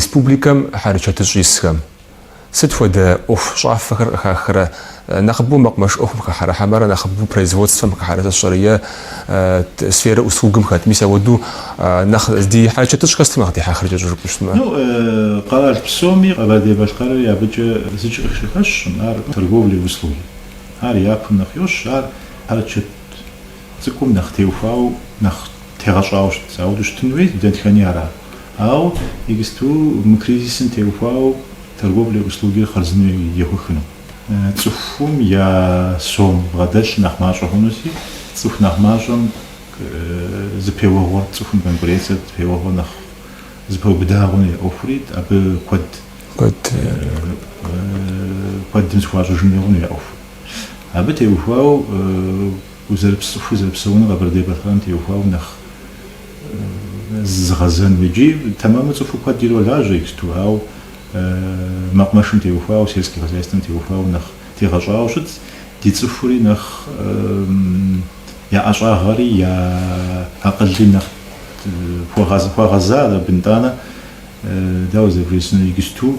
республикэм хьэрычэтыщӏ исхэм сыт хуэдэ ӏуэхущӏафэхэр къыхахрэ? Нэхъыбэу мэкъумэш ӏуэхум хыхьэрэ хьэмэрэ нэхъыбэу производствэм хыхьэрэ сэ сщӏэрэ е сферэ услугым хэт? Мис ауэдэу нэхъ ди хьэрычэтыщӏхэр сытым нэхъ дихьэхрэ кӏэщӏу жыпӏэу щытмэ? Ну, къэрал псоми Къэбэрдей-Балъкъэрри абыкӏэ зыкӏи къыщыхэщкъым, ар торговля и услуги. Ар япэм нэхъ йощ, ар хьэрычэт цӏыкӏум нэхъ теухуауэ нэхъ тегъэщӏауэ щыт. Ауэдэу щытын хуей дэтхэни ара. Ауэ иджысту мы кризисым теухуауэ торговля услугир хъарзынэу ехуэхыну. Цӏыхум я сом бгъэдэлъ нэхъ мащӏэ хъунути, цӏыху нэхъ мащӏэм зэпеуэгъуэр, цӏыхум конкуренцэр зэпеуэгъуэр нэхъ зэпэубыда хъуну я ӏуэхури, абы куэд Куэд. Куэдым зыхуащӏыжын хуей хъуну я ӏуэху. Абы теухуауэ узэрыпсыху зэрыпсэуну Къэбэрдей-Балъкъэрым теухуауэ нэхъ зыгъэзэну. Иджы тэмэму цӏыху куэд иролажьэ иджысту, ауэ мэкъумэшым теухуауэ, сельскэ хозяйствэм теухуауэ нэхъ тегъэщӏауэ щытщ. Ди цӏыхури нэхъ я ӏэщӏагъэри, я акъылри нэхъ хуэгъэза абы нтӏанэ Дауэ зэрыбжесӏэнур, иджысту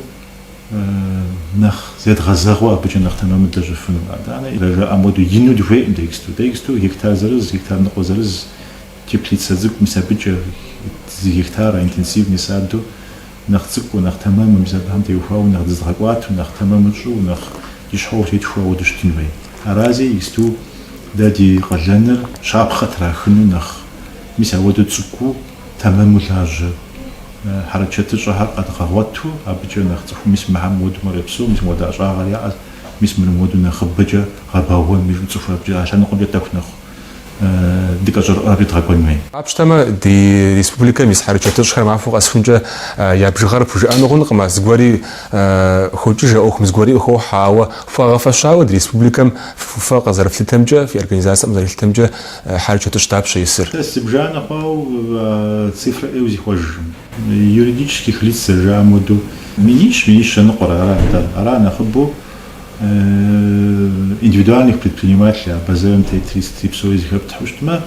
нэхъ зедгъэзэгъыу абыкӏэ нэхъ тэмэму длэжьыфыну. Атӏанэ зэрыжаӏэм хуэдэу ину дыхуейкъым дэ иджысту. Дэ иджысту гектар зырыз, гектар ныкъуэ зырыз, теплицэ цӏыкӏу, мис абыкӏэ зы гектар, а интенсивный саду нэхъ цӏыкӏуу, нэхъ тэмэму, мис абыхэм теухуауэ нэхъ дызыдгъэкӏуатэу, нэхъ тэмэму тщӏыу, нэхъ ди щхьэ ӏуэху тетхуэу ауэдэу щытын хуей. Арази иджысту дэ ди къалэныр щапхъэ трахыну нэхъ мис ауэдэу цӏыкӏуу тэмэму лажьэ Хьэрычэтыщӏэхэр къэдгъэгъуэту, абыкӏэ нэхъ цӏыхум мис мыхьэм мыуэду мыр епсэу, мис мыуэдэ ӏэщӏагъэр яӏэ, мис мыр мыуэду нэхъыбэкӏэ гъэбэгъуэн, мис цӏыхур абыкӏэ а лъэныкъуэмкӏэ тӏэкӏу нэхъ дыкӏэщӏэрыӏуэр абыкӏэ дгъэкӏуэн хуей. Къапщтэмэ, ди республикэм ис хьэрычэтыщӏхэр махуэ къэсхункӏэ я бжыгъэр пхужыӏэну хъункъым, а зыгуэри хокӏыж а ӏуэхум, зыгуэри къыхохьэ, ауэ хуэгъэфэщауэ ди республикэм фэ къызэрыфлъытэмкӏэ, фи организацэм къызэрилъытэмкӏэ, Хьэрычэтыщӏ дапщэ исыр? Илъэс зыбжанэ хъуауэ цифрэ ӏейуэ зихъуэжкъым. Юридических лиц зэрыжаӏэм хуэдэу минищ, минищэ ныкъуэрэ ара атӏэ? Ара нэхъыбэу индивидуальных предприниматель, а бэзэрым тетри сытри псори зэхэптхьэу щытмэ,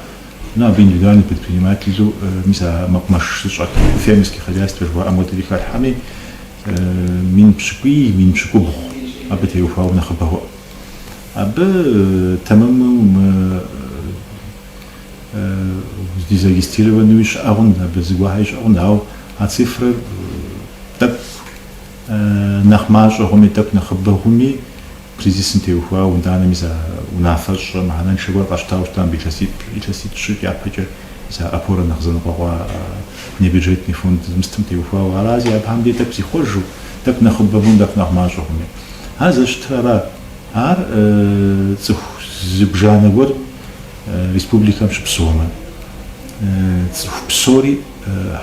ну абы индивидуальный предпринимателу мис а мэкъумэш зыщӏэт фермерский хозяйствэ жыхуаӏэм хуэдэри хэлъхьэми, 80,000, 70,000 абы теухуауэ нэхъыбэ хъуӏым. Абы тэмэму мы незарегистрированныуи щыӏэ хъун, абы зыгуэрхьэри щыӏэ хъун, ауэ а цифрэр тӏэкӏу нэхъ мащӏэ хъуми, тӏэкӏу нэхъыбэ хъуми, кризисым теухуауэ нтӏанэ мис а унафэщӏэ мыхьэнэншэ гуэр къащтауэ щыта мыбы илъэситӏ-щы япэкӏэ мис а опорэ нэхъ зэныкъуэкъуа внебюджетный фонд мыстым теухуауэ арази, абыхэм дей тӏэкӏу зихъуэжу, тӏэкӏу нэхъыбэ хъун, тӏэкӏу нэхъ мащӏэ хъуми. Ар зэрыщытыр ара? Ар цӏыху зыбжанэ гуэр республикэм щыпсэумэ, цӏыху псори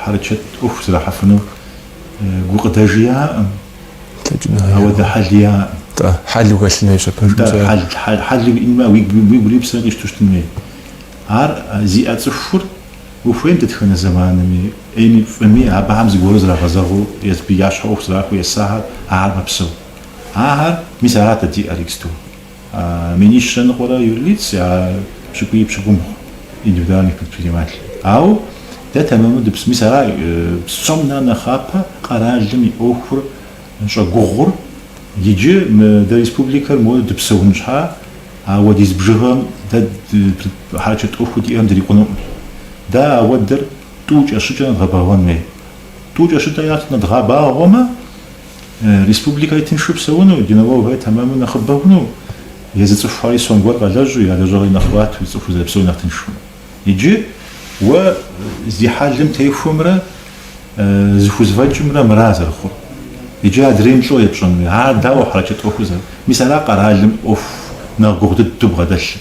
хьэрычэт ӏуэху зэрахьэфыну гукъыдэжи яӏэкъым, ауэдэ хьэли яӏэкъым. Нтӏэ, хьэл ухэлъын хуейщ а пэжым. Нтӏэ, хьэл, хьэл уиӏэнмэ, уигури уи псэри къищтэу щытын хуей. Ар зиӏэ цӏыхур ухуейм дэтхэнэ зэманми, ӏейми фӏыми, абыхэм зыгуэру зрагъэзэгъыу езы я щхьэ ӏуэху зэрахуэу есахэр, ахэр мэпсэу. Ахэр, мис арат дэ диӏэр иджысту. Минищрэ ныкъуэрэ юрлиц, а пщыкӏуий пщыкӏубгъу индивидуальных предприниматель. Ауэ дэ тэмэму дыпс, мис ара псом нэ нэхъапэ къэралым и ӏуэхур щӏэгугъур, иджы мы дэ республикэр моуэ дыпсэун щхьа, ауэдиз бжыгъэм дэ хьэрычэт ӏуэхуу диӏэм дрикъунукъым. Дэ ауэдэр тӏукӏэ-щыкӏэ нэдгъэбэгъуэн хуей. Тӏукӏэ-щыкӏэ ят нэдгъэбагъуэмэ, Республикэри тыншу псэуну, ди налогхэри тэмэму нэхъыбэ хъуну, езы цӏыхухэри сом гуэр къалэжьу, я лэжьыгъэри нэхъ кӏуатэу, цӏыху зэрыпсэури нэхъ тынш хъуну. Иджы уэ зи хьэлым техуэмрэ зыхузэфӏэкӏымрэ мыра зэрыхъур. Иджы адрейм лӏо епщӏэнуи, ар дауэ хьэрычэт ӏуэхур зэры. Мис ара къэралым ӏуэху нэхъ гугъу дыдэу бгъэдэлъыр.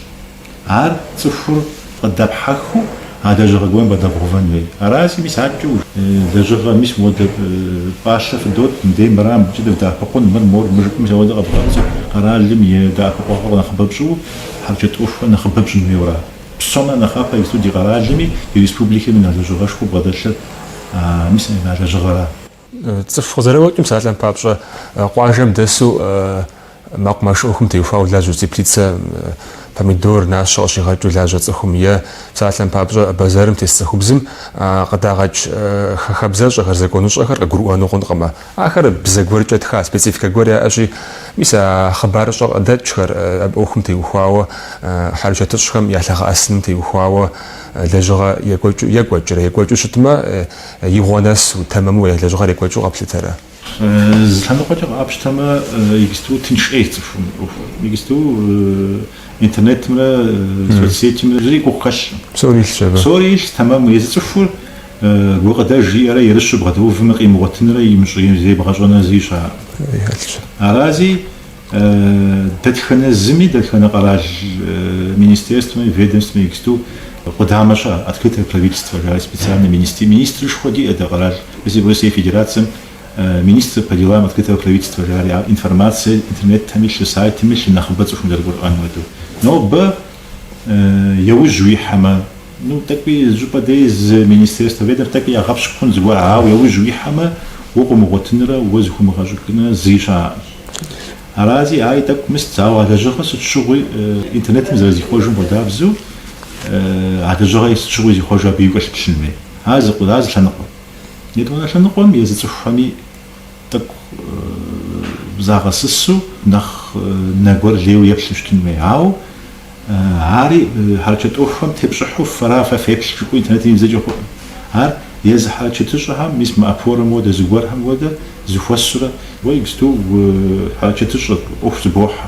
Ар цӏыхур къыдэпхьэхыу а лэжьыгъэ гуэрым бгъэдэбгъэувэн хуей. Арази, мис адэкӏэ лэжьыгъэ, мис мыуэдэ пӏалъэ фыдот, мыдей мыра, мыбыкӏэ дывдэӏэпыкъун, мыр, мор, мы жыпӏэу мис ауэдэ къэбгъэпцӏу, къэралым и дэӏэпыкъуэгъур нэхъыбэ пщӏыу, хьэрычэт ӏуэхухэр нэхъыбэ пщӏын хуейуэ ара. Псом нэ нэхъапэ иджысту ди къэралми, ди республикэми нэхъ лэжьыгъэшхуэу бгъэдэлъыр мис а лэжьыгъэра. Цӏыху къызэрыгуэкӏым псалъэм папщӏэ, къуажэм дэсу мэкъумэш ӏуэхум теухуауэ лажьэу теплицэ. помидор нащэ къыщигъэкӏыу лажьэ цӏыхум е, псалъэм папщӏэ, бэзэрым тес цӏыхубзым къыдагъэкӏ хабзэщӏэхэр, законыщӏэхэр къыгурыӏуэну хъункъымэ. Ахэр бзэ гуэркӏэ тха, спецификэ гуэр яӏэщи, мис а хъыбарыщӏэ къыдэкӏхэр абы ӏуэхум теухуауэ, хьэрычэтыщӏхэм ялъэгъэӏэсыным теухуауэ лэжьыгъэ екӏуэкӏыу, екӏуэкӏрэ, екӏуэкӏыу щытмэ, игъуэ нэсу, тэмэму я лэжьыгъэр екӏуэкӏыу къэплъытэрэ? Зы лъэныкъуэкӏэ къапщтэмэ, иджысту тынш ӏей цӏыхум ӏуэхур. Иджысту интернетымрэ соцсетымрэ зыри гугъу хэлъкъым. Псори илъщ абы. Псори илъщ, тэмэму. Езы цӏыхур гукъыдэж иӏэрэ ерыщу бгъэдэувымэ къимыгъуэтынрэ имыщӏ зребгъэщӏэнрэ зыри щыӏэкъым. Арази, дэтхэнэ зыми, дэтхэнэ къэрал министерствэми, ведомствэми иджысту къудамэ щыӏэ, открытое правительство жари специальнэ министрышхуэ диӏэ дэ къэрал, мис Урысей Федерацэм министр по делам открытого правительства жари, ар информацие интернетхэм илъу, сайтым илъу нэхъыбэ цӏыхум зэрыгурыӏуэн хуэдэу. Нобэ яужь уихьэмэ, Ну, тӏэкӏуи зыщӏыпӏэ дей зы министерствэ, ведомствэ тӏэкӏуи ягъэпщкӏу хъун зыгуэр, ауэ яужь уихьэмэ, уэ къыумыгъуэтынрэ уэ зыхыумыгъэщӏыкӏынрэ зыри щыӏэкъым. Арази, ари тӏэкӏу мыст, ауэ а лэжьыгъэр сыт щыгъуи интернетым зэрызихъуэжым хуэдабзэу, а лэжьыгъэри сыт щыгъуи зихъуэжу абы укӏэлъыплъын хуей. Ар зы ар зы лъэныкъуэ. Етӏуанэ лъэныкъуэм езы цӏыхухэми тӏэкӏу загъэсысу нэхъ нэ гуэр лейуэ еплъу щытын хуей. Ауэ Ари хьэрычэт ӏуэхухэм тепщӏыхьу фэра фэ феплъ жыпӏэу интернетым ибдзэкӏэ хъуӏым. Ар езы хьэрычэтыщӏэхэм, мис мы опорэм хуэдэ, зыгуэрхэм хуэдэ, зыхуэсурэ, уэ иджысту хьэрычэтыщӏэ ӏуэху зыбохьэ.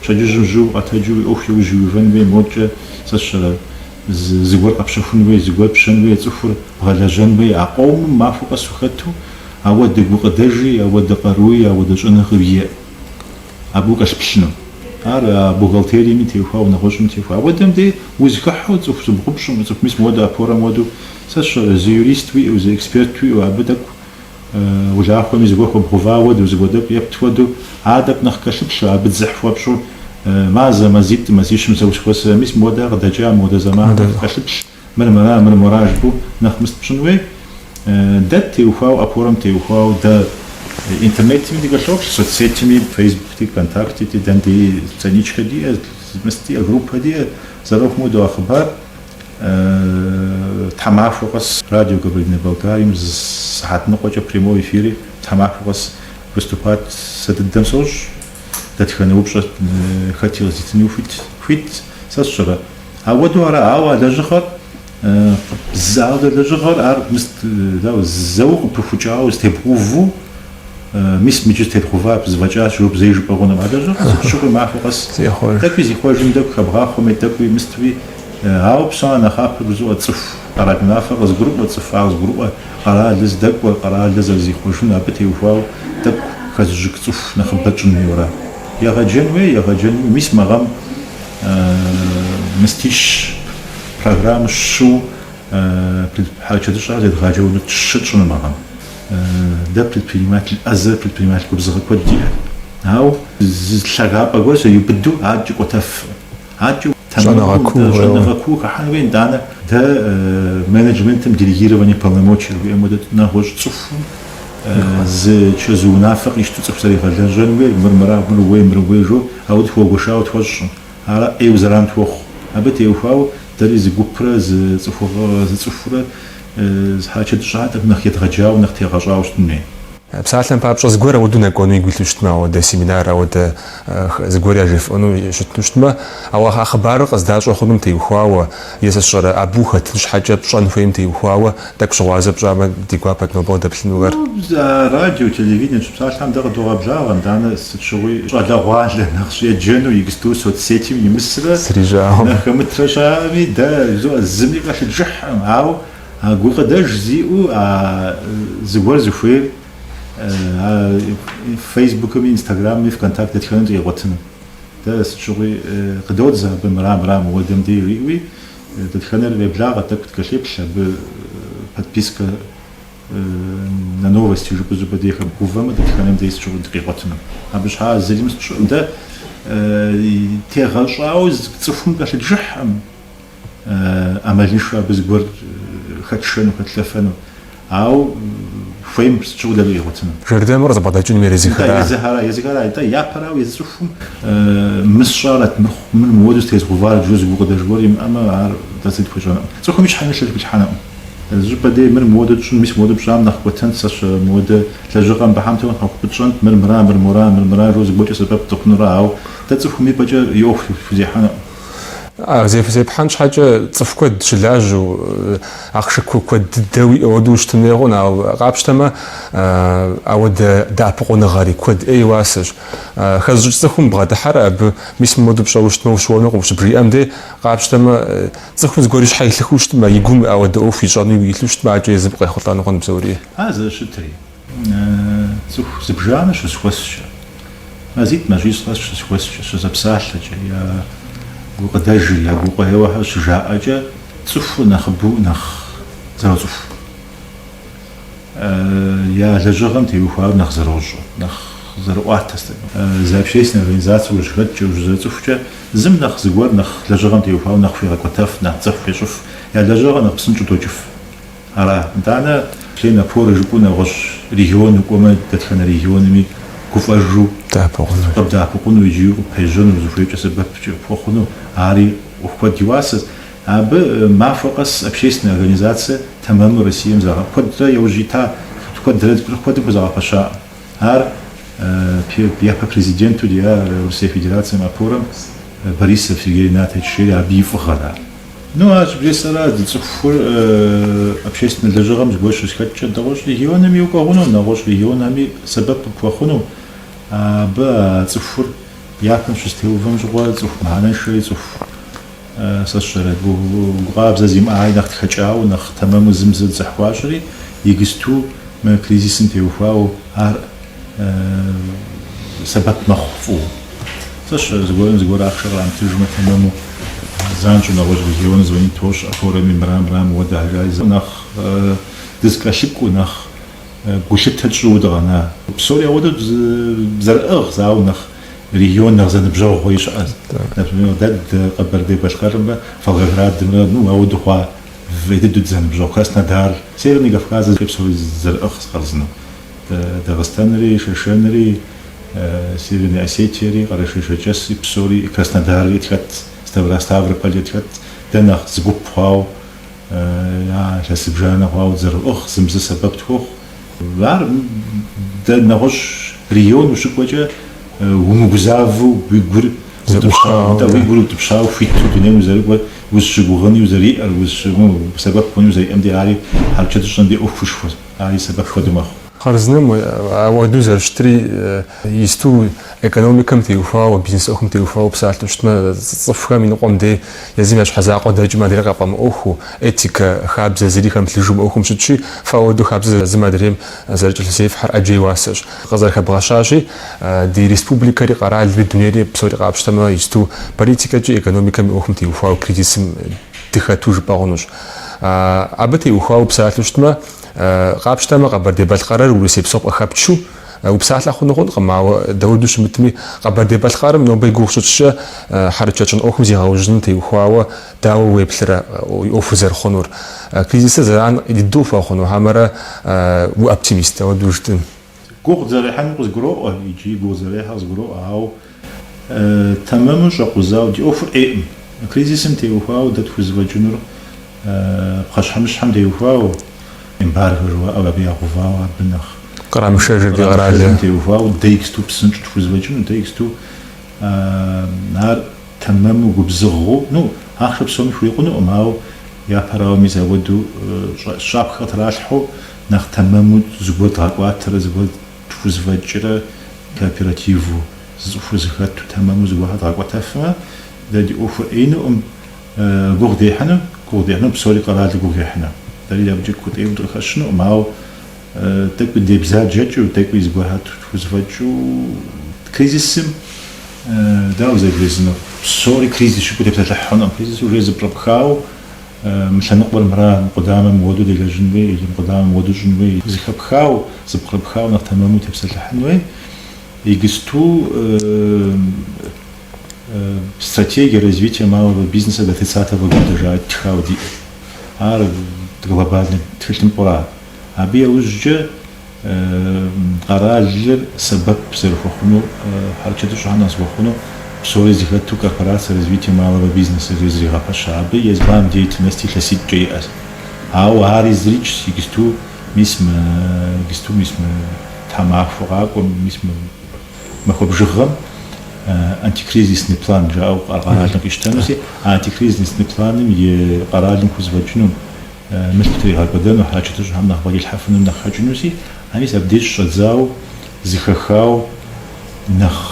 Пщэдджыжьым жьыуэ укъэтэджу уи ӏуэху иужь уиувэн хуей, модкӏэ сэ сщӏэрэ зыгуэр къэпщэхун хуей, зыгуэр пщэн хуей, цӏыхур бгъэлэжьэн хуей. А къомым махуэ къэс ухэту, ауэдэ гукъыдэжи, ауэдэ къаруи, ауэдэ щӏэныгъи уиӏэӏым. Абы укӏэлъыплъыну. Ар а бухгалтериеми теухуауэ, нэгъуэщӏми теухуауэ. Ауэдэм дей узыхыхьэу цӏыху зыбгъупщӏым, цӏыху мис мыуэдэ опорэм хуэдэу, сэ сщӏэрэ, зы юрист уиӏэу, зы эксперт уиӏэу, абы тӏэкӏу улахуэми зыгуэр хуэбгъува хуэдэу, зыгуэр тӏэкӏу епт хуэдэу, ар тӏэкӏу нэхъ кӏэлъыплъу, абы дзыхь хуэпщӏу, мазэ, мазитӏ, мазищым зэ узыхуэсрэ, мис мыуэдэ къыдэкӏа, мыуэдэ зэманым кӏэлъыплъ. Мыр мыра, мыр мора жыпӏэу нэхъ мыст пщӏын хуей. Дэ ттеухуауэ, опорэм теухуауэ дэ интернетми дыкӏэлъоплъ, соцсетми, Фейсбукти, ВКонтактети, дэн дей страничкэ диӏэ, мыст диӏэ, группэ диӏэ, зэрыхъум хуэдэу а хъыбар тхьэмахуэ къэс радио Кабардино-Балкарием зы сыхьэт ныкъуэкӏэ прямой эфири тхьэмахуэ къэс выступать сэ дыдэм сощӏ. Дэтхэнэ упщӏэ хэти къызитыну хуит, хуит, сэ сщӏэрэ. Ауэдэу ара, ауэ а лэжьыгъэр, ауэдэ лэжьыгъэр ар мыст, дауэ, зэуэ къыпыхукӏауэ зытебгъэуву, мис мыджы зытедгъэува, зэфӏэкӏащ, жыпӏэу зэи жыпӏэ хъунукъым. А лэжьыгъэр сыт щыгъуи махуэ къэс тӏэкӏуи зихъуэжым, тӏэкӏу хэбгъахъуэми, тӏэкӏуи мыстуи, ауэ псом нэхъапэр жызоӏэ цӏыху, къэрал унафэр къызыгурыӏуэ цӏыху, ар къызыгурыӏуэ къэралыр здэкӏуэр, къэралыр зэрызихъуэжын, абы теухуауэ тӏэкӏу хэзыщӏыкӏ цӏыху нэхъыбэ тщӏын хуейуэ ара. Егъэджэн хуей, егъэджэн хуей, мис мы гъэм Мыстищ программэ щыу хьэрычэтыщӏэхэр зедгъаджэуну щы тщӏыну мы гъэм. Дэ предприниматель ӏэзэ, предприниматель губзыгъэ куэд диӏэ. Ауэ зы лъагапӏэ гуэр зэриубыду адэкӏэ кӏуэтэф. Адэкӏэ щӏэныгъэ куу хыхьэн хуей, нтӏанэ дэ менеджментым делегирование полномочий жыхуиӏэм хуэдэ нэгъуэщӏ цӏыхум зы чэзу унафэ къищтэу цӏыху зэригъэлэжьэн хуейр, мыр мыра, мыр ууей, мыр ууей жо, ауэ тхуэгуэшауэ тхуэщӏкъым. Ар ӏейуэ зэран тхуохъу. Абы теухуауэ дэри зы гупрэ зы цӏыхугъэ, зы цӏыхурэ зы хьэрычэтыщӏэхэр тӏэкӏу нэхъ едгъэджауэ, нэхъ тегъэщӏауэ щытын хуей. Псалъэм папщӏэ, зыгуэр ауэдэу нэкӏуэну игу илъу щытмэ, ауэдэ семинар, ауэдэ зыгуэр яжефӏэну щытыну щытмэ, ауэ а хъыбарыр къыздащӏэ хъунум теухуауэ, е сэ сщӏэрэ, абы ухэтын щхьэкӏэ пщӏэн хуейм теухуауэ тӏэкӏу щыгъуазэ пщӏамэ, ди гуапэт нобэ къыдэплъынухэр. Радио, телевидение щыпсалъэм дэ къыдогъэблагъэ, нтӏанэ сыт щыгъуи щӏалэгъуалэ нэхъ еджэну иджысту соцсетым имысрэ нэхъ хэмытрэ щыӏэми, дэ жызоӏэ зыми кӏэлъыджыхькъым, ауэ А гукъыдэж зиӏэу а зыгуэр зыхуейр а Фейсбукми, Инстаграмми, ВКонтакт дэтхэнэм дыкъигъуэтыну. Дэ сыт щыгъуи къыдодзэ абы мыра, мыра, мыуэдэм дей жиӏэуи, дэтхэнэр еблагъэ тӏэкӏу дыкӏэлъеплъ, абы подпискэ на новости жыпӏэу зыщӏыпӏэ дей хэбгъэувэмэ, дэтхэнэм дей сыт щыгъуи дыкъигъуэтыну. Абы щхьа зыри мыстщӏыӏым. Дэ тегъэщӏауэ цӏыхум кӏэлъыджыхькъым. ӏэмалыншэу абы зыгуэр хэтшэну, хэтлъэфэну. Ауэ Хуейм сыт щыгъуи дэнэ къигъуэтыну. Жэрдэмыр къызыбгъэдэкӏын хуейр езыхэра? Езыхэра, езыхэра. Итӏэ, япэрауэ езы цӏыхум мыр сщӏарэт, мыр мыр мыуэду зытезгъэуварэт жиӏэу зы гукъыдэж гуэр имыӏэмэ, ар дэ зыри тхуещӏэнукъым. Цӏыхум и щхьэм и лъэр хилъхьэнукъым. Зы щӏыпӏэ дей мыр мыуэду тщӏын, мис мыуэду пщӏам нэхъ кӏуэтэнт, сэ сщӏэ мыуэдэ лэжьыгъэм быхьэм теуэ нэхъ пытщӏэнт, мыр мыра, мыр мора, мыр мыра жиӏэу зыгуэркӏэ сэбэп дыхъунура, ауэ дэ цӏыхум и пӏэкӏэ и ӏуэху тхузехьэнукъым. А зепхьэн щхьэкӏэ цӏыху куэд щылажьэу, ахъшэ куэд дыдэ уиӏэу ауэдэу ущытын хуей хъун, ауэ къапщтэмэ, ауэдэ дэӏэпыкъуныгъэри куэд ӏей уасэщ. Хэзыщӏыкӏ цӏыхум бгъэдыхьэрэ абы мис мыуэду пщӏэуэ щытмэ ущыуэнукъым щыбжиӏэм дей, къапщтэмэ, цӏыхум зыгуэр и щхьэ илъыхыу щытмэ, и гум ауэдэ ӏуэху ищӏэну илъу щытмэ, акӏэ езым къехъулӏэну хъун псори. Ар зэрыщытри. Цӏыху зыбжанэ щызэхуэскӏэ, мазитӏ мащӏищ къэс щызэхуэскӏэ, щызэпсалъэкӏэ, я гукъыдэжыр, я гукъеуэхэр щыжаӏэкӏэ, цӏыхур нэхъыбэу нэхъ зэроцӏыху. Я лэжьыгъэм теухуауэ нэхъ зэрощӏэ, нэхъ зэрыӏуатэ. Зы общественнэ организацэ ущыхэткӏэ, ущызэрыцӏыхукӏэ, зым нэхъ зыгуэр нэхъ лэжьыгъэм теухуауэ нэхъ хуигъэкӏуэтэф, нэхъ дзыхь хуещӏыф, я лэжьыгъэр нэхъ псынщӏэу докӏыф. Ара, итӏанэ член опоры жыпӏэу нэгъуэщӏ регион укӏуэмэ, дэтхэнэ регионми гуфӏэжу къыбдэӏэпыкъуну иджы къыппежьэну, зыхуейкӏэ сэбэпкӏэ пхуэхъуну, ари ӏуэху куэд и уасэщ. Абы махуэ къэс общественнэ организацэ тэмэму Россием куэдрэ яужь ита, куэдрэ куэдым хузэгъэпэщаӏым. Ар япэ президенту диӏа Урысей Федерацием опорэм Борисов Сергей Ринатович жери абы и фӏыгъэр ар. Ну, ар щыбжесӏэра, ди цӏыхур общественнэ лэжьыгъэм зыгуэр щызхэткӏэ нэгъуэщӏ регионми укӏуэ хъуну, нэгъуэщӏ регионхэми сэбэп къыпхуэхъуну. Абы а цӏыхур япэм щызэтеувэм щыгъуэ цӏыху мыхьэнэншэри, цӏыху, сэ сщӏэрэ, гу къабзэ зимыӏаи нэхъ тхэкӏауэ, нэхъ тэмэму зым зы дзыхь хуащӏри, игысту мы кризисым теухуауэ ар сэбэп мэхъу фӏыуэ. Сэ сщӏэрэ, зыгуэрым зыгуэр ахъшэ кърамытыжмэ тэмэму занщӏэу нэгъуэщӏ регионым звонить хуощӏ, опорэми мыра, мыра, мыуэдэ жари нэхъ дызэкӏэлъыкӏуэу, нэхъ гулъытэ тщӏыуэ дыкъэна. Псори ауэдэу зэрыӏыгъщ, ауэ нэхъ регион нэхъ зэныбжьэгъуи щыӏэщ. Например, дэ Къэбэрдей-Балъкъэрымрэ Волгоградымрэ, ну, ауэдэу хъуа фӏей дыдэу дызэныбжьэгъу. Краснодар, Северный Кавказыр псори зэрыӏыгъщ хъарзынэу. Дагъыстэнри, Шэшэнри, Северный Осетиери, Къэрэшей-Шэрджэсри, псори, Краснодарри тхэт, Ставрополь тхэт. Дэ нэхъ зы гуп хъуауэ, я илъэс зыбжанэ хъуауэ дызэрыӏыгъ, зым зы сэбэп тхуохъу. Ар дэ нэгъуэщӏ регион ущыкӏуэкӏэ умыгузавэу уи гур утӏыпщауэ, уи гур утӏыпщауэ хуиту дунейм узэрыкӏуэр, узыщыгугъыни узэриӏэр, сэбэп хъуни узэриӏэм де ари хьэрычэтыщӏэм де ӏуэхушхуэщ. Ари сэбэп хуэдэу мэхъу. Хъарзынэм ауэдэу зэрыщытри исту экономикэм теухуауэ, бизнес ӏуэхум теухуауэ псалъэу щытмэ, цӏыхухэм иныкъуэм дей езым я щхьэ закъуэ дэкӏмэ адрейр къафӏэмыӏуэхуу, этикэ, хабзэ зыри хэмылъыжу мы ӏуэхум щытщи, фэ ауэдэу хабзэ зым адрейм зэрыкӏэлъызефхьэр ӏэджэ и уасэщ. Къызэрыхэбгъэщащи, ди республикэри, къэралри, дунейри псори къапщтэмэ, исту политикэкӏи экономикэм и ӏуэхум теухуауэ кризисым дыхэту жыпӏэ хъунущ. Абы теухуауэ псалъэу щытмэ, къапщтэмэ, Къэбэрдей-Балъкъэрыр Урысей псом къыхэпчу упсалъэ хъуну хъункъым, ауэ дауэду щымытми, Къэбэрдей-Балъкъэрым нобэ и гугъу щытщӏкӏэ хьэрычэт щӏын ӏуэхум зегъэужьыным теухуауэ дауэ уеплърэ и ӏуэхур зэрыхъунур? Кризисыр зэран дыдэу хуэхъуну хьэмэрэ уоптимист ауэдэу жытӏын? Гугъу дызэрехьэнур къызгуроӏуэ, иджыри гугъу дызэрехьэр къызгуроӏуэ, ауэ тэмэму щӏэкъузауэ ди ӏуэхур ӏейкъым. Кризисым теухуауэ дэ тхузэфӏэкӏынур пхъэщхьэмыщхьэм теухуауэ, эмбарго жыхуаӏэу абы ягъэувауэ абы нэхъ Кърамышэжыр ди къэралым. теухуауэ дэ игысту псынщӏэу тхузэфӏэкӏыну, дэ игысту ар тэмэму губзыгъэу, ну, ахъшэ псоми хурикъунукъым, ауэ япэрауэ мис апхуэдэу щапхъэ къытралъхьэу нэхъ тэмэму зыгуэр дгъэкӏуатэрэ зыгуэр тхузэфӏэкӏрэ кооперативу зы цӏыхур зэхэту тэмэму зыгуэрхэр дгъэкӏуэтэфмэ, дэ ди ӏуэхур ӏеинукъым. Гугъу дехьыну, гугъу дехьыну, псори къэралыр гугъу ехьыну. Дэри абыкӏэ ӏейуэ дыкъыхэщынукъым, ауэ тӏэкӏуи дебзаджэкӏыу, тӏэкӏуи зыгуэрхэр тхузэфӏэкӏыу кризисым дауэ зэрыбжесӏэнур? Псори кризис жыпӏэу тепсэлъыхь хъунукъым. Кризис уже зэпкърыпхауэ мы лъэныкъуэр мыра, мы къудамэм мыуэду делэжьын хуей или мы къудамэм мыуэду щӏын хуей. Зэхэпхауэ, зэпкърыпхауэ нэхъ тэмэму тепсэлъыхьын хуей. Игысту Стратегия развития малого бизнеса до 30-го года жаӏэ тхауэ диӏэ. Ар глобальный тхылъымпӏэра. Абы яужькӏэ. къэралыр сэбэп зэрыхуэхъуну, хьэрычэтыщӏэхэм нэхъ зыхуэхъуну, псори зыхэту Корпорация развития малого бизнеса жери зригъэпэща. Абы и план деятельности илъэситӏкӏэ иӏэщ. Ауэ ари зырикӏщ иджысту мис мы иджысту мис мы тхьэмахуэ къакӏуэм, мис мы махуэ бжыгъэм антикризисный план жаӏэу къэралым къищтэнуси, а антикризисный планым и къэралым хузэфӏэкӏыну мылъку тригъэкӏуэдэну, хьэрычэтыщӏэхэм нэхъ бгъэдилъхьэфыну нэхъ хэкӏынуси, а мис абдеж щыщӏэдзауэ зыхэхауэ нэхъ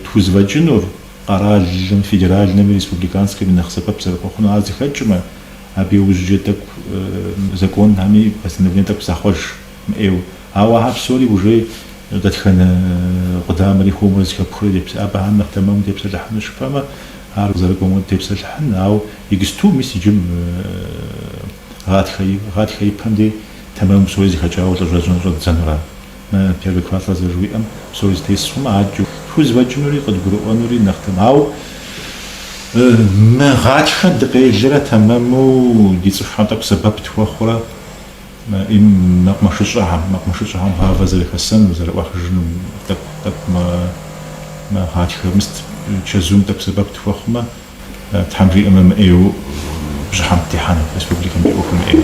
тхузэфӏэкӏынур, къэралым, федеральнэми, республиканскэми нэхъ сэбэп зэрыхуэхъуну ар зыхэкӏмэ, абы иужькӏэ тӏэкӏу законхэми постановление тӏэкӏу захъуэж мыӏейуэ. Ауэ ахэр псори уже дэтхэнэ къудамэри хуэмурэ зыхэпхурэ абыхэм нэхъ тэмэму тепсэлъыхьыну жыпӏэмэ, ар зэрыкӏуэм тепсэлъыхьын, ауэ иджысту мис иджы гъатхэ гъатхэ ипэм дей тэмэму псори зыхэкӏауэ лэжьэн щӏэддзэнура. Мы первый квартал зэрыжыхуиӏэм псори зэтес хъумэ, адэкӏэ тхузэфӏэкӏынури къыдгурыӏуэнури нэхъ тэм. Ауэ мы гъатхэм дыкъелрэ тэмэму ди цӏыхухэм тӏэкӏу сэбэп тхуэхъурэ Мэкъумэшыщӏэхэм, мэкъумэшыщӏэхэм гъавэ зэрыхэсэну, зэрыӏуахыжыну тӏэкӏу, тӏэкӏу мы гъатхэ мыст чэзум тӏэкӏу сэбэп тхуэхъумэ, Тхьэм жиӏэмэ, мыӏейуэ бжьыхьэм дытехьэну республикэм ди ӏуэхур мыӏейуэ.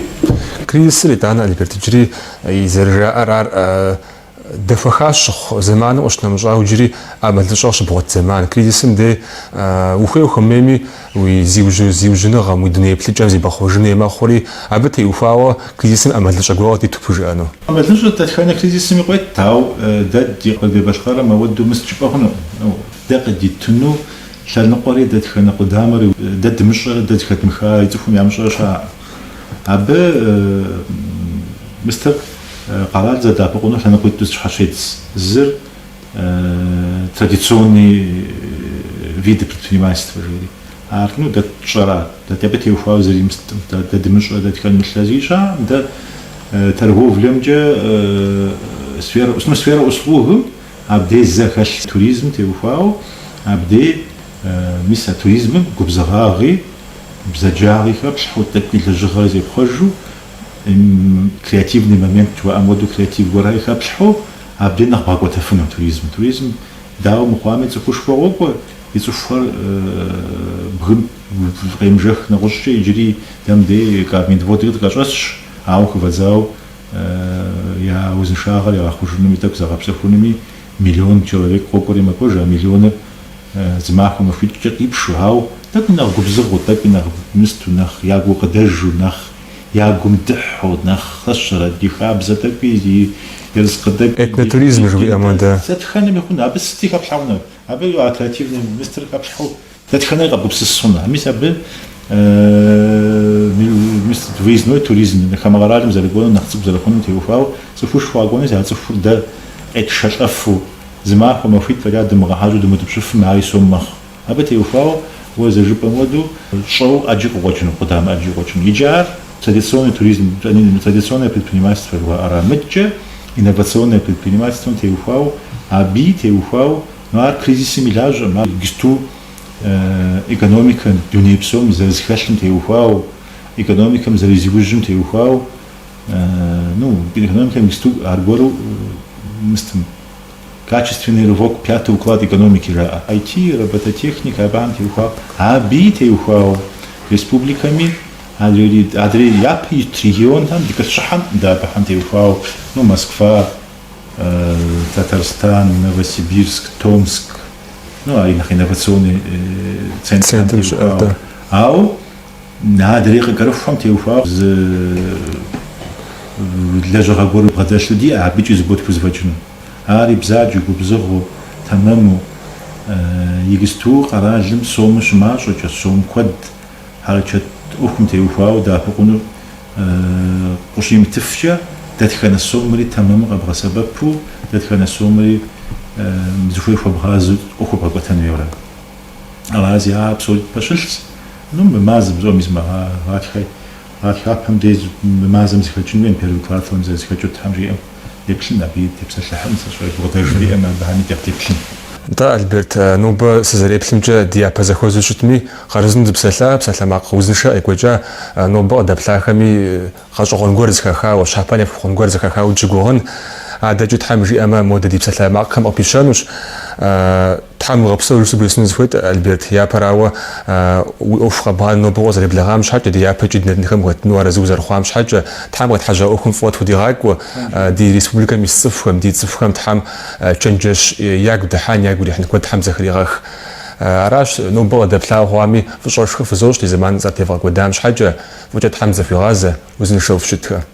Кризисыр итӏанэ, Альберт, иджыри зэрыжаӏэр ар Дэхуэха щыхъу зэманым къыщынэмыщӏауэ иджыри ӏэмалыщӏэ къыщыбгъуэт зэман. Кризисым дей ухуей ухуэмейми, уи зиужьыныгъэм, уи дуней еплъыкӏэм зебгъэхъуэжын хуей мэхъури, абы теухуауэ кризисым ӏэмалыщӏэ гуэр къыдиту пхужыӏэну. Ӏэмалыщӏэ дэтхэнэ кризисми къует, ауэ дэ ди Къэбэрдей-Балъкъэрым ауэдэу мыст жыпӏэ хъунукъым. Дэ къыдитыну лъэныкъуэри дэтхэнэ къудамэри дэ дымыщӏэрэ дэ зыхэдмыхари цӏыхум ямыщӏэрэ щыӏэкъым. Абы мыстыр къэрал зэдэӏэпыкъуну лъэныкъуитӏу зыщхьэщедз. Зыр традиционный виды предпринимательства жери. Ар, ну, дэ тщӏэра, дэ абы теухуауэ зыри мысткъым, дэ дымыщӏэ, дэ тхэмылъ зыри щыӏэкъым. Дэ торговлэмкӏэ сфера, ну, сфера услугым абдей зэхэлъ туризм теухуауэ, абдей мис а туризмым губзыгъагъи, Бзаджагъи хэплъхьэу, тӏэкӏуи лэжьыгъэр зепхъуэжу, креативный момент жыхуаӏэм хуэдэу креатив гуэрхэри хэплъхьэу, абдей нэхъ бгъэкӏуэтэфыну туризм. Туризм дауэ мыхъуами цӏыхушхуэ къокӏуэ, и цӏыхухэр бгым къемыжэх нэгъуэщӏкӏэ иджыри дэ мыдей Кавминводри къытӏэщӏэсщ, ауэ хыфӏэдзауэ я узыншагъэр ягъэхъужынуми, тӏэкӏу загъэпсэхунуми миллион человек къокӏуэри мэкӏуэж, а миллионыр Зы махуэ махуитӏкӏэ къипшу, ауэ тӏэкӏуи нэхъ губзыгъэу, тӏэкӏуи нэхъ мысту, нэхъ я гукъыдэжу, нэхъ я гум дыхьэу, нэхъ хъэщэрэ, ди хабзэ тӏэкӏуи, ди ерыскъы тӏэкӏуи. Этнотуризм жыхуиӏэм хуэдэ. Дэтхэнэми хъуну, абы сыти хэплъхьэ хъуну, абы креативный мыстыр хэплъхьэу дэтхэнэри къэбгупсыс хъуну. Мис абы мис выездной туризм, хамэ къэралым зэрыкӏуэну, нэхъ цӏыкӏу зэрыхъунум теухуауэ цӏыхушхуэ къэкӏуэну, а цӏыхур дэ къетшэлӏэфу, Зы махуэ, махуитӏ фӏэкӏа дымыгъэхьэщӏэу дымутӏыпщыфым, ари сом мэхъу. Абы теухуауэ уэ зэрыжыпӏэм хуэдэу щӏэу ӏэджи къыкъуэкӏыну, къудамэ ӏэджи къыкъуэкӏыну. Иджы ар традиционный туризм, традиционное предпринимательство жыхуаӏэра. Мыдкӏэ инновационное предпринимательством теухуауэ, абыи теухуауэ, но ар кризисым и лажьэкъым, ар иджысту экономикэм, дуней псом зэрызэхэлъым теухуауэ, экономикэм зэрызиужьым теухуауэ, ну, экономикэм иджысту аргуэру мыстым. Качественный рывок, пятый уклад экономики жаӏэ. IT, робототехника абыхэм теухуауэ, абыи теухуауэ республикэми адрей адрей япэ ит регионхэм дыкӏэлъыщыхьэм дэ абыхэм теухуауэ, ну, Москва, Татарстан, Новосибирск, Томск, ну, а нэхъ инновационный центрхэм теухуауэ. Ауэ Адрей къыкӏэрыхухэм теухуауэ зы лэжьыгъэ гуэр бгъэдэлъу диӏэ, абыкӏи зыгуэр тхузэфӏэкӏыну. Ари бзаджэу, губзыгъэу, тэмэму. Иджысту къэралым сомыр щымащӏэкӏэ, сом куэд хьэрычэт ӏуэхум теухуауэ дэӏэпыкъуну къыщимытыфкӏэ, дэтхэнэ сомри тэмэму къэбгъэсэбэпу, дэтхэнэ сомри зыхуей хуэбгъазэу ӏуэхур бгъэкӏуэтэн хуейуэрэ. Арази, а псори тпэщылъщ. Ну, мы мазэм, зо, мис мы гъатхэ, гъатхапэм деж мы мазэм зэхэкӏын хуейм, первый кварталым зэрызэхэкӏыу Тхьэм жиӏэм деплъын, абыи тепсэлъыхьын, сэ сщӏэрэ гукъыдэж диӏэмэ, абыхэми деплъын. Нтӏэ, Альберт, нобэ сызэреплъымкӏэ, ди япэ зэхуэзэу щытми, хъарзынэу дыпсэлъа, псалъэмакъ узыншэ къекӏуэкӏа, нобэ къыдэплъахэми гъэщӏэгъуэн гуэр зэхахауэ, щхьэпэн яхуэхъун гуэр зэхахауэ дыщыгугъын. Адэкӏи Тхьэм жиӏэмэ, модэ ди псалъэмакъхэм къыпищэнущ. Тхьэм уигъэпсэу жысӏэу бжесӏэну сыхуейт, Альберт, япэрауэ, уи ӏуэху къэбгъанэу нобэ укъызэреблэгъам щхьэкӏэ, ди япэкӏи ди нэтынхэм ухэтыну арэзы узэрыхъуам щхьэкӏэ, Тхьэм къетхьэжьа ӏуэхум фӏыуэ тхудигъакӏуэ, ди республикэм ис цӏыхухэм, ди цӏыхухэм Тхьэм чэнджэщ ягу дыхьэн, ягу ирихьын куэд Тхьэм зэхригъэх. Аращ, нобэ къыдэплъауэ хъуами, фӏыщӏэшхуэ фызощӏ ди зэман зэрытевгъэкӏуэдам щхьэкӏэ, фӏыкӏэ Тхьэм дызэхуигъазэ, узыншэу фыщытхэ.